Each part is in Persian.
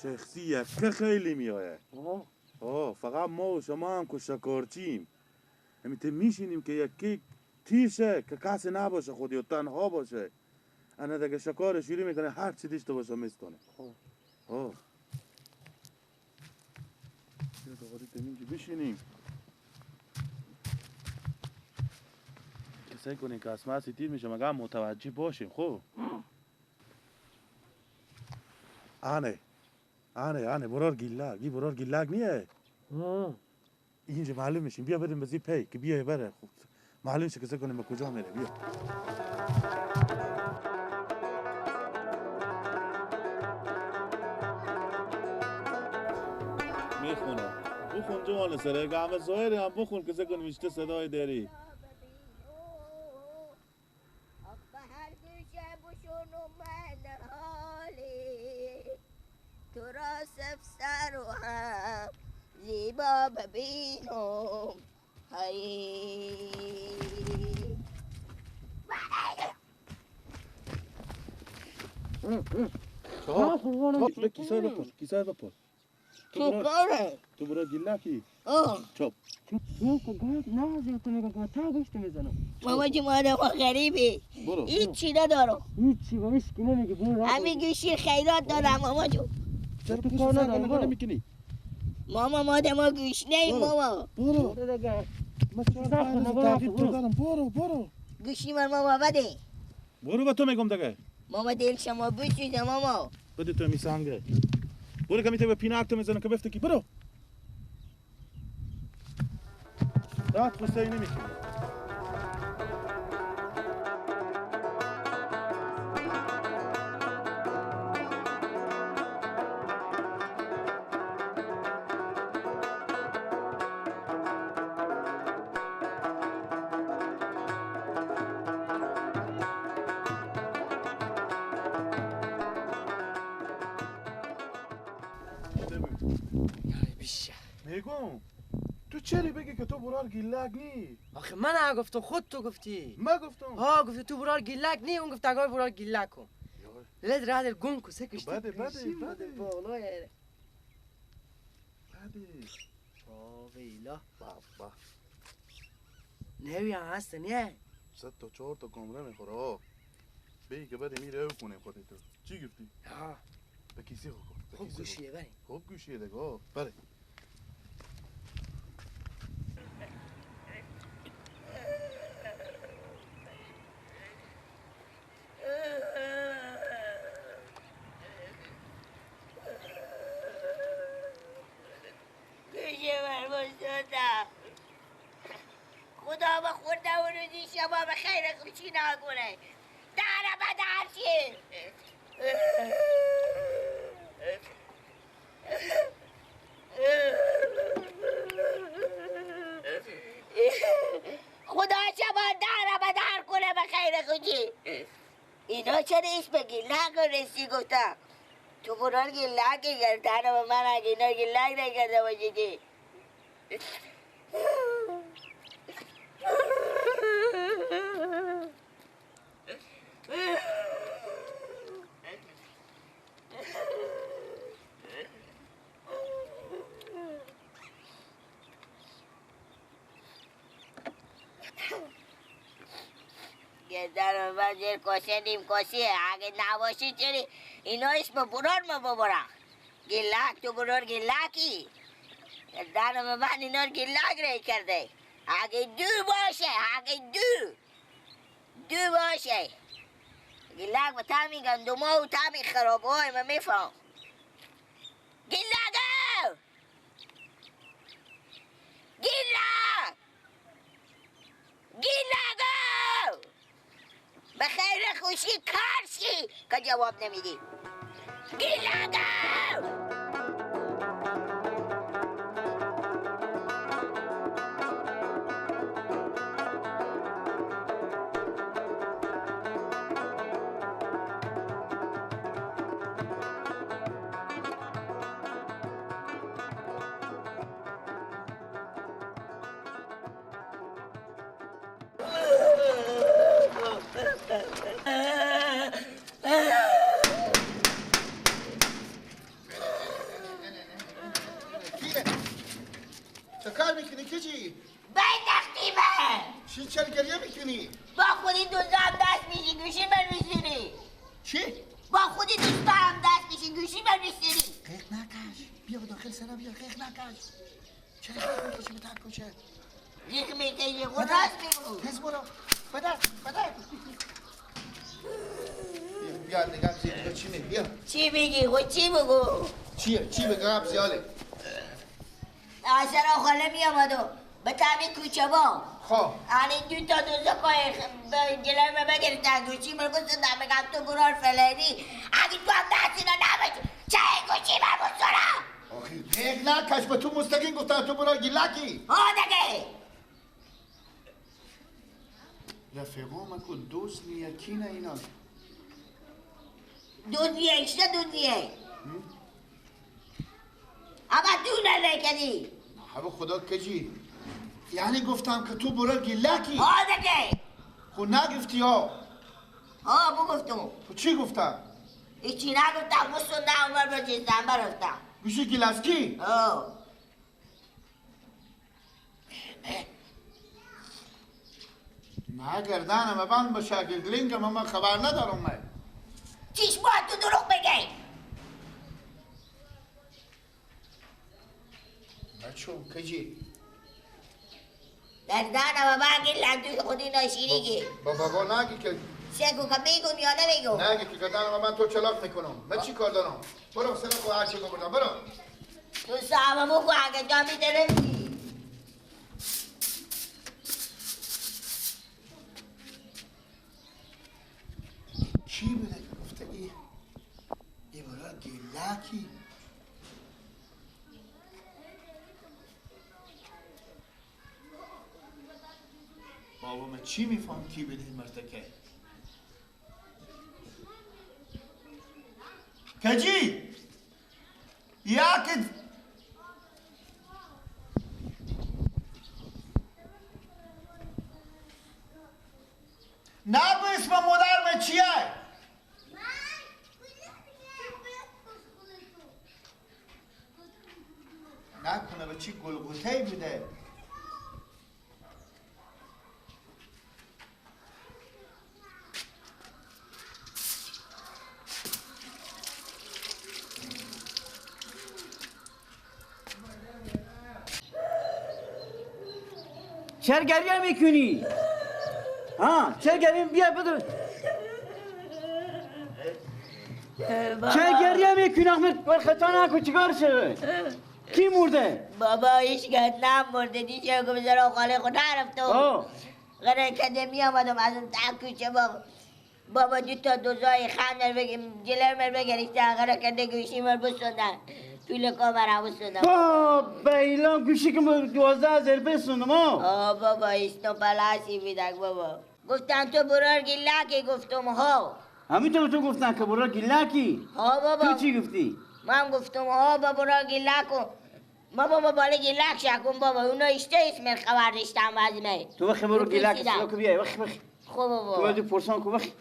شخصیه که خیلی میایه. آه فقط ما و شما هم که شکارچیم. همیته میشینیم که یکی تیشه که کسی نباشه خودی و تنها باشه. انا دیگه شکار شروع میکنه هر چی دیشته باشه میستانه. آه. دوباره اینجا بشینیم. سعی کنیم که از مسی تیر میشه مگه متوجه باشیم خب. آنه آنه آنه برار گیلک گی برار گیلک نیه. اینجا معلوم میشیم بیا بریم بزی پی که بیا بره خب معلوم شه که سعی کنیم به کجا میره بیا. میخونه بخون جوان سره گام ظاهر هم بخون که سعی کنیم میشته صدای داری. زیبا ببینم های چهار کیسه بپر کیسه بپر تو برو گیلکی چوب نه تو میگم تا گوشت میزنم ماما جون آدم غریبی هیچی ندارم هیچی با هیچ نمیگه برو همین گوشی خیرات دارم ماما جون چرا تو کار ندارم نمیکنی ماما ما دما گوش نیم ماما برو ما چهار دارم برو برو گوشی من ماما بده برو به تو میگم دیگه ماما دل شما بسوزه ماما بده تو میسانگه برو کمی تو به پیناک تو میزنم که بفته کی برو داد خوشی نمیکنی. میگم تو چرا بگی که تو برار گیلک نی؟ آخه من نگفتم خود تو گفتی. من گفتم. ها گفتی تو برار گیلک نی اون گفت اگه برار گیلک کن. لد رادر گم کو سکشتی. بده بده بده. بالای. بده. آ ویلا. بابا. نوی هم هست نه؟ 3 تا 4 تا کمره میخوره ها. بگی که بده میره کنه خودت تو. چی گفتی؟ ها. به کیسه خو. خوب گوشیه بری. خوب گوشیه دیگه. بره. خدا به خورده و روزی شما به خیر خوشی نکنه در بدر چی خدا شما در بدر کنه به خیر خوشی. اینا چرا ایش به گیلک رسی گفتم تو برار گیلک گردن به من اگه اینا گیلک نگرده باشیدی. گردن من زیر کاسه نیم کاسه اگه نباشی چرا اینا اسم برار ما ببرم گیلک تو برار گیلکی گردن من اینا گیلک رای کرده اگه دو باشه اگه دو باشه گیلک به تامی گندما و تامی خرابه های من میفهم گیلک گیلک گیلک به خیر خوشی کارشی که جواب نمیدی گیلک چی چرا گریه میکنی؟ با خودی دوزا هم دست میشی گوشی من میسیری. چی؟ با خودی دوستا هم دست میشی گوشی من میسیری. قیق نکش، بیا به داخل سرا، بیا قیق نکش. چرا قیق میکشی به تک کوچه؟ قیق میکشی خود راست میگو. تز برو، بده بده. بیا نگم زیاد چی میگی؟ بیا. چی میگی؟ خود چی بگو؟ چیه؟ چی بگم زیاده؟ آسرا خاله میامدو به تعمیر کوچه با. خب. الان دو تا دوزا کای جلوی من بگیرن گوشی من گفتم میگم تو برار فلانی اگه تو هم دست اینا نباشی چه گوشی من بسرم. آخه قیق نکش، به تو مستقیم گفتم تو برار گیلکی. ها دیگه. رفیقا من که دوست نیکی نه اینا. دوست نیه، چه دوست نیه؟ اما تو نکنی. نه خدا کجی؟ یعنی گفتم که تو برو گیلکی. ها دیگه. خب نگفتی ها. ها بگفتم. تو چی گفتم؟ هیچی نگفتم، گفتم عمر به چیزم برفتم. گوشی گیلسکی؟ ها. نه گردنم بند باشه گلینگم من خبر ندارم من. چیش باید تو دروغ بگی؟ بچه کجی؟ گردنم بند گیلن تو خودی ناشیریگی. با بابا نگی که سگو که میگم یا نمیگم؟ نگی که گردنم من تو چلاق میکنم. من چی کار دارم؟ برو سر کو هرچی بردم برو. تو صاحب بگو اگه جا میداره. کی بوده که گفته ای برا گلکی؟ بابا من چی میفهم کی بوده این مرتکه؟ کجی؟ یا که نگو اسم مادر من چیه؟ نکنه به چی گلگوتهی بوده؟ چرا گریه میکنی؟ ها چرا گریه؟ بیا بده. چرا گریه میکنی احمد؟ بر خطا نکن، چیکار شده؟ کی مرده؟ بابا هیچ کس نمرده. دیشه که بذار خاله خود نرفتم غیر کده می آمدم از اون تا کوچه با بابا دو تا دوزای خندر بگیم جلر مر بگریستن غیر کده گوشی مر بسوندن طول کامر بسوندن. با بیلان گوشی که 12,000 بسوندم. آه بابا ایستو پلاسی بیدک بابا. گفتن تو برار گیلکی، گفتم ها. همینطور تو گفتن که برار گیلکی؟ ها بابا. تو چی گفتی؟ من گفتم ها بابا برار گیلکو. ما بابا بالا گیلک شکن بابا اونا اشته اسم خبر داشتم وزمه. تو وقتی برو گیلک سلوک بیای وقتی وقتی. خب بابا. تو باید پرسان کن وقتی.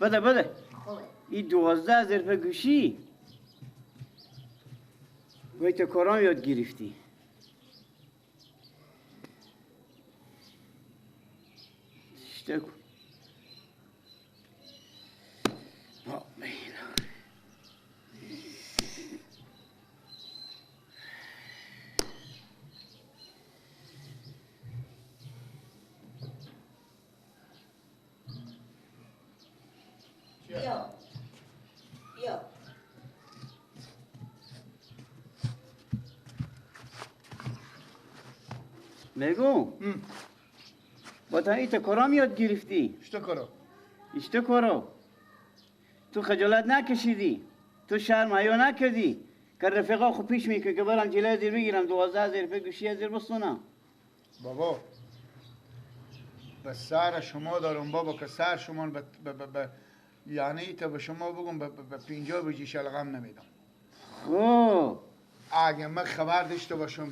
بده بده. خوبه. این 12,000 به گوشی. باید تو کارام یاد گرفتی. اشته کن. بیا بیا. میگم با تا ایتا کارام یاد گرفتی؟ اشتا کارا؟ اشتا کارا تو خجالت نکشیدی، تو شرم حیا نکردی که رفیقا خود پیش میکنی که برم جلوی زیر بگیرم 12,000 روپیه گوشی از زیر بسونم. بابا به سر شما دارم بابا که سر شما به یعنی تا به شما بگم به 50 بجی شلغم نمیدم. خب اگه من خبر داشته باشم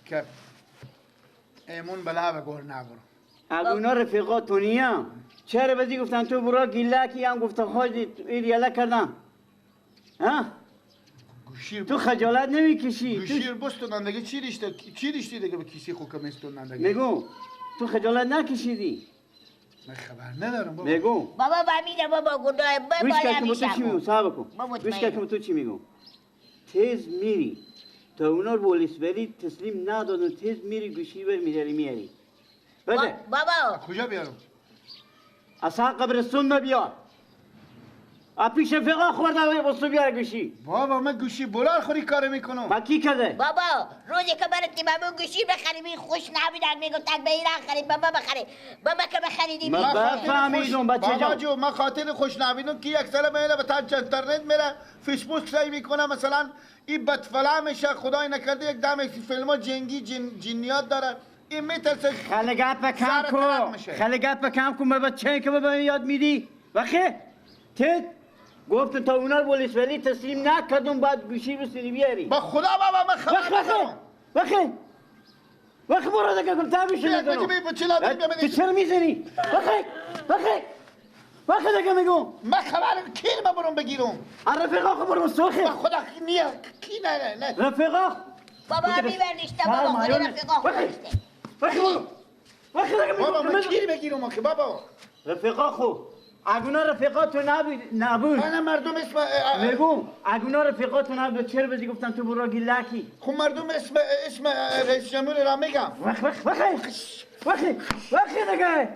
که ایمون به لب گور نبرم. اگه اونا رفیقاتونیم چرا بزی گفتن تو برا گیلکی هم گفتن خواهی این یله کردن؟ ها؟ گوش تو خجالت نمیکشی. گوشیر بستونن دیگه. چی ریشته چی ریشتی دیگه به کیسی خو که میستونن دیگه. میگم تو خجالت نکشیدی. من خبر ندارم بابا. میگم بابا فهمیدم بابا گناه گوش کن تو چی میگم. صبر کن. گوش کن تو چی میگم. تیز میری تا اونا رو پلیس بری تسلیم ندادن. تیز میری گوشی بر میداری میاری. بده بابا. کجا بیارم؟ اصلا قبرستون بیار. پیش رفیقا خورده واسه بیار گوشی. بابا من گوشی بلار خوری کار میکنم. با کی کرده؟ بابا روزی که برات مامون گوشی بخریم این خوش نبودن میگم تک به ایران خرید بابا بخری. بابا که بخریدی. من فهمیدم بچه جان. بابا جو من خاطر خوش نبودم که یک سال میره به تاج اینترنت میره فیسبوک سعی میکنه مثلا این بدفلا میشه خدای نکرده یک دم فیلم‌ها جنگی جنیات داره این میترسه. خیلی گپ کم کن. خیلی گپ کم کن. بچه که به یاد میدی وخی تت گفت تا اونا رو پلیس ولی تسلیم نکردم باید گوشی بسونی بیاری. با خدا بابا من خبر ندارم. وخی وخی برو دیگه کن تا میشه ندارم. تو چرا میزنی؟ وخی وخی وخی دیگه میگم من خبر کی ما برم بگیرم؟ رفیقا خو برم سوخی. با خدا نیه کی نه نه رفیقا بابا میبرنیشته بابا خود رفیقا خو وخی برو وخی دیگه میگم بابا من کی بگیرم آخه بابا رفیقا خو اگونا رفیقاتو نبود. انا مردم اسم میگم اگونا رفیقاتو نبود چرا بزی گفتن تو برو گیلکی. خب مردم اسم رئیس جمهور را میگم. وخ وخ وخ وخ وخ دیگه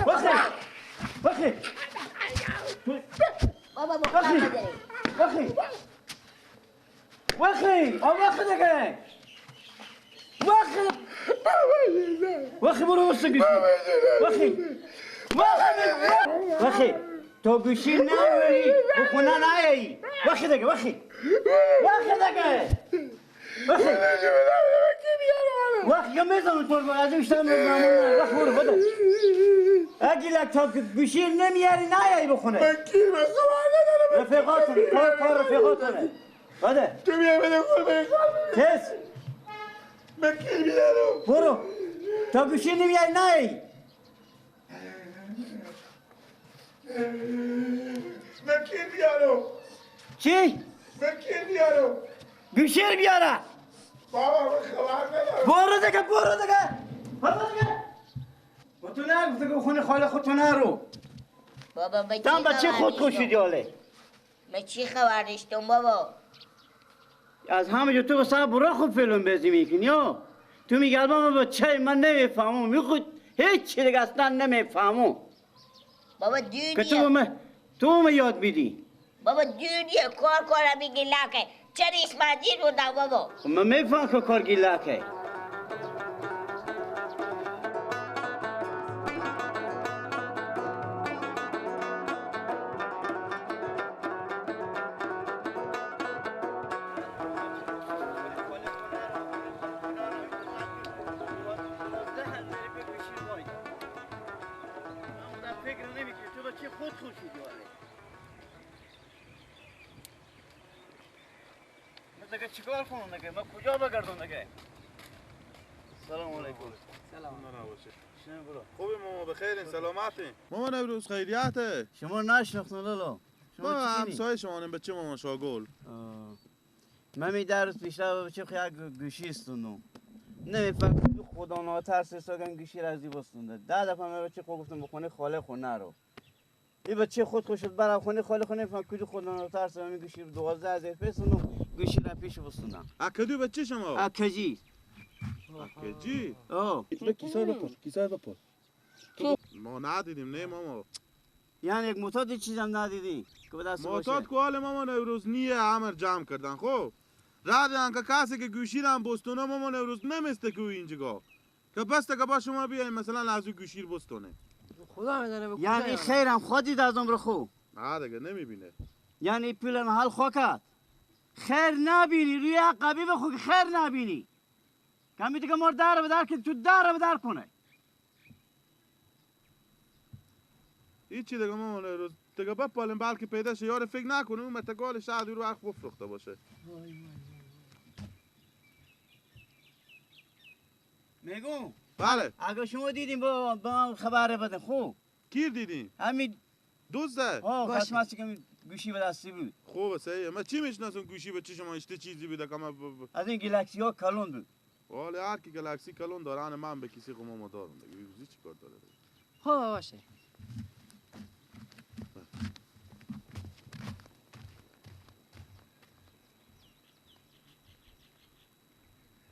وخ وخ بابا وخ وخ وخ وخ دیگه وخ وخی برو واسه گوشی. وخی وخی وخی تو گوشی نمیری به خونه نیایی. وخی دیگه وخی وخی دیگه وخی وخی که میزنم تو رو از بیشتر میزنم. وخی برو بده اگه لپتاپ گوشی نمیاری نیایی به خونه. من کی ندارم. رفیقاتون کار رفیقاتونه. بده تو بیا بده خونه. تس من کی بیارم؟ برو تا گوشی نمیاری نه. من کی بیارم؟ چی؟ من کی بیارم؟ گوشی رو بیاره. بابا من خبر ندارم. برو دیگه برو دیگه برو دیگه. با تو نگفته که خونه خاله خودتو نرو. بابا من چی بچه خود خوشیدی حاله. من چی خبر داشتم بابا؟ از همه جا تو واسه برا خوب فیلم بازی میکنی یا تو میگی الان بچه من نمیفهمم میخود هیچ چی دیگه اصلا نمیفهمم. بابا دنیا که تو به یاد میدی. بابا دنیا کار کار میگی لاکه چرا اسماجی رو دا بابا. من میفهم که کار گیلاکه. چیکار کنم دیگه؟ من کجا بگردم دیگه؟ سلام علیکم. سلام. خوبی ماما بخیرین سلامتین. ماما نوروز خیریته. شما نشناختم لالا. شما همسایه شما نیم بچه ماما شاگل. من می در روز پیشتر بچه خیلی گوشی استوندم. نمیفهم خدا ناترس ساگن گوشی را از دی بستونده. ده دفعه من بچه خود گفتم بخونه خاله خونه رو. این بچه خود خوش شد برم خونه خاله خونه نمیفهم کجا خدا ناترس من گوشی 12,000 بستوندم. گوشی را پیش بستوندم. اکدو بچه شما؟ اکجی. اکجی؟ آه. کیسه بپر، کیسه بپر. ما ندیدیم نه ماما. یعنی یک معتاد چیزم ندیدی که به دست باشه. معتاد که حال ماما نوروز نیه همه جمع کردن خب. ردن که کسی که گوشی را بستونه ماما نوروز نمیسته که اینجا. که بس که با شما بیایم مثلا از او گوشی بستونه. خدا میدونه. یعنی خیرم خود دید از عمر خو. نه دیگه نمیبینه. یعنی پول محل خاکت. خیر نبینی روی عقبی بخو که خیر نبینی. کمی دیگه مار در به در که تو در به در کنه. هیچی دیگه مامان روز دیگه بپالیم بلکه پیدا شه یار فکر نکنه اون متگال شهر رو وقت بفروخته باشه. میگم بله اگه شما دیدیم با من خبر بده. خوب کیر دیدیم؟ همین دزده. آه قسمت که گوشی به دستی بود. خوبه صحیح. من چی میشناسم گوشی به چشم اشته چیزی بوده که من از این گلکسی ها کلون بود. والا هر کی گلکسی کلون داره، من به کسی خو ما دارم دیگه. چی کار داره؟ خب باشه.